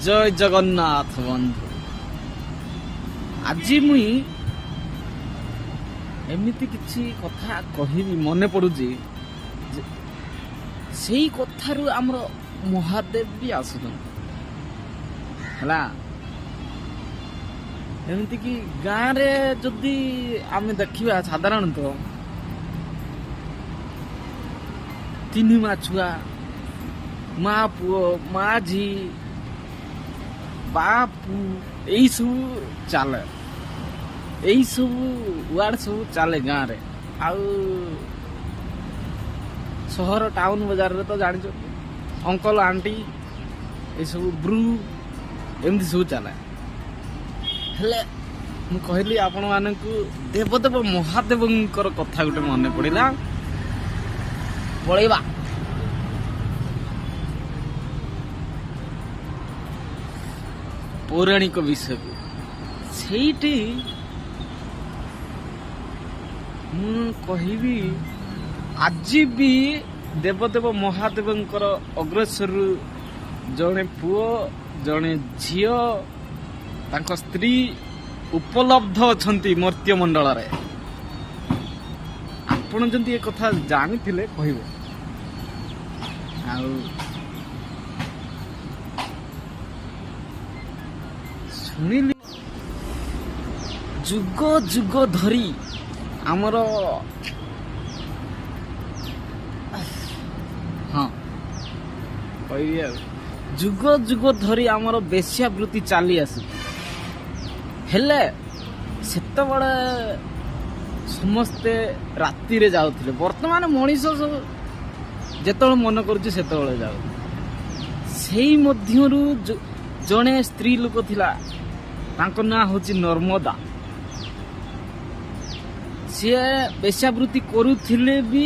ଜୟ ଜଗନ୍ନାଥ ବନ୍ଧୁ। ଆଜି ମୁଇଁ ଏମିତି କିଛି କଥା କହିବି, ମନେ ପଡୁଛି ଯେ ସେଇ କଥାରୁ ଆମର ମହାଦେବ ବି ଆସୁଛନ୍ତି। ହେଲା ଏମିତିକି ଗାଁରେ ଯଦି ଆମେ ଦେଖିବା, ସାଧାରଣତଃ ତିନି ମା ଛୁଆ, ମା ପୁଅ, ମା ଝି, ବାପୁ, ଏଇସବୁ ଚାଲେ, ଏଇସବୁ ୱାର୍ଡ ସବୁ ଚାଲେ ଗାଁରେ। ଆଉ ସହର ଟାଉନ ବଜାରରେ ତ ଜାଣିଛନ୍ତି, ଅଙ୍କଲ, ଆଣ୍ଟି, ଏସବୁ ବ୍ରୁ, ଏମିତି ସବୁ ଚାଲେ। ହେଲେ ମୁଁ କହିଲି ଆପଣମାନଙ୍କୁ, ଦେବଦେବ ମହାଦେବଙ୍କର କଥା ଗୋଟେ ମନେ ପଡ଼ିଲା। ପଳେଇବା ପୌରାଣିକ ବିଷୟକୁ। ସେଇଠି ମୁଁ କହିବି, ଆଜି ବି ଦେବଦେବ ମହାଦେବଙ୍କର ଅଗ୍ରସରରୁ ଜଣେ ପୁଅ, ଜଣେ ଝିଅ, ତାଙ୍କ ସ୍ତ୍ରୀ ଉପଲବ୍ଧ ଅଛନ୍ତି ମର୍ତ୍ତ୍ୟ ମଣ୍ଡଳରେ। ଆପଣ ଯଦି ଏ କଥା ଜାଣିଥିଲେ କହିବେ। ଆଉ ଶୁଣିଲି, ଯୁଗ ଯୁଗ ଧରି ଆମର, ହଁ କହିବି, ଆଉ ଯୁଗ ଯୁଗ ଧରି ଆମର ବେଶ୍ୟାବୃତ୍ତି ଚାଲି ଆସୁଛି। ହେଲେ ସେତେବେଳେ ସମସ୍ତେ ରାତିରେ ଯାଉଥିଲେ। ବର୍ତ୍ତମାନ ମଣିଷ ସବୁ ଯେତେବେଳେ ମନ କରୁଛି ସେତେବେଳେ ଯାଉଛି। ସେଇ ମଧ୍ୟରୁ ଜଣେ ସ୍ତ୍ରୀ ଲୋକ ଥିଲା, ତାଙ୍କ ନାଁ ହଉଛି ନର୍ମଦା। ସିଏ ବେଶ୍ୟାବୃତ୍ତି କରୁଥିଲେ ବି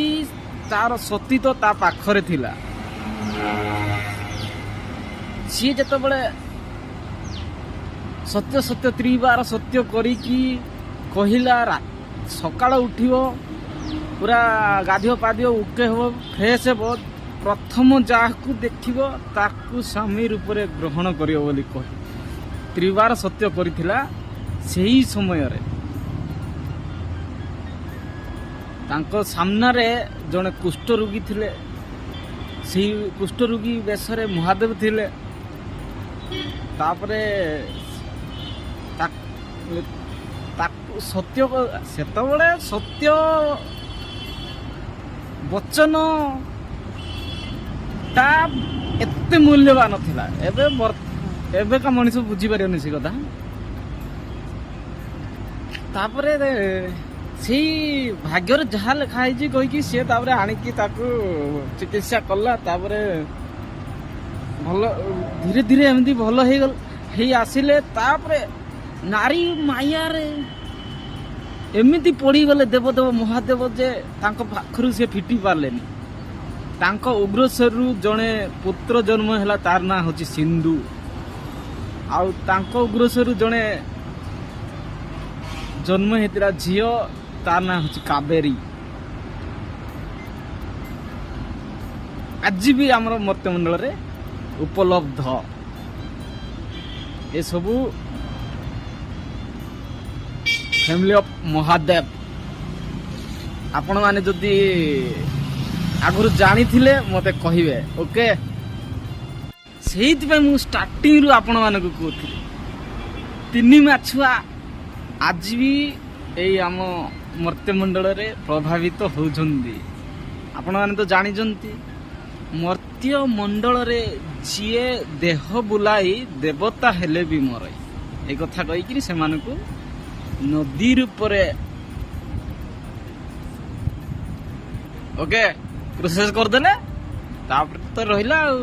ତାର ସତୀ ତ ତା ପାଖରେ ଥିଲା। ସିଏ ଯେତେବେଳେ ସତ୍ୟ ସତ୍ୟ ତ୍ରିବାର ସତ୍ୟ କରିକି କହିଲା, ସକାଳ ଉଠିବ, ପୁରା ଗାଧିବ ପାଧିବ, ଓକେ ହେବ, ଫ୍ରେଶ ହେବ, ପ୍ରଥମ ଯାହାକୁ ଦେଖିବ ତାକୁ ସ୍ୱାମୀ ରୂପରେ ଗ୍ରହଣ କରିବ ବୋଲି କହି ତ୍ରିବାର ସତ୍ୟ କରିଥିଲା। ସେହି ସମୟରେ ତାଙ୍କ ସାମ୍ନାରେ ଜଣେ କୁଷ୍ଠ ରୋଗୀ ଥିଲେ। ସେଇ କୁଷ୍ଠ ରୋଗୀ ବେଶରେ ମହାଦେବ ଥିଲେ। ତାପରେ ତାକୁ ସତ୍ୟ, ସେତେବେଳେ ସତ୍ୟ ବଚନ ତା ଏତେ ମୂଲ୍ୟବାନ ଥିଲା। ଏବେ ଏବେକା ମଣିଷ ବୁଝିପାରିବନି ସେ କଥା। ତାପରେ ସେଇ ଭାଗ୍ୟରେ ଯାହା ଲେଖା ହେଇଛି କହିକି ସିଏ ତାପରେ ଆଣିକି ତାକୁ ଚିକିତ୍ସା କଲା। ତାପରେ ଭଲ ଧୀରେ ଧୀରେ ଏମିତି ଭଲ ହେଇଗଲା, ହେଇ ଆସିଲେ। ତାପରେ ନାରୀ ମାୟାରେ ଏମିତି ପଡ଼ିଗଲେ ଦେବଦେବ ମହାଦେବ ଯେ ତାଙ୍କ ପାଖରୁ ସେ ଫିଟି ପାରିଲେନି। ତାଙ୍କ ଉଗ୍ରସରରୁ ଜଣେ ପୁତ୍ର ଜନ୍ମ ହେଲା, ତାର ନାଁ ହଉଛି ସିନ୍ଧୁ। ଆଉ ତାଙ୍କ ଉଗ୍ରସରରୁ ଜଣେ ଜନ୍ମ ହେଇଥିଲା ଝିଅ, ତାର ନାଁ ହଉଛି କାବେରୀ। ଆଜି ବି ଆମର ମର୍ତ୍ତ୍ୟମଣ୍ଡଳରେ ଉପଲବ୍ଧ ଏସବୁ ଫ୍ୟାମିଲି ଅଫ୍ ମହାଦେବ। ଆପଣମାନେ ଯଦି ଆଗରୁ ଜାଣିଥିଲେ ମତେ କହିବେ, ଓକେ? ସେଇଥିପାଇଁ ମୁଁ ଷ୍ଟାର୍ଟିଂରୁ ଆପଣମାନଙ୍କୁ କହୁଥିଲି, ତିନି ମାଛୁଆ ଆଜି ବି ଏଇ ଆମ ମର୍ତ୍ତ୍ୟମଣ୍ଡଳରେ ପ୍ରଭାବିତ ହେଉଛନ୍ତି। ଆପଣମାନେ ତ ଜାଣିଛନ୍ତି, ମର୍ତ୍ତ୍ୟ ମଣ୍ଡଳରେ ଯିଏ ଦେହ ବୁଲାଇ ଦେବତା ହେଲେ ବି ମରଇ। ଏ କଥା କହିକିରି ସେମାନଙ୍କୁ ନଦୀ ରୂପରେ ଓକେ ପ୍ରୋସେସ କରିଦେଲେ। ତାପରେ ତ ରହିଲା ଆଉ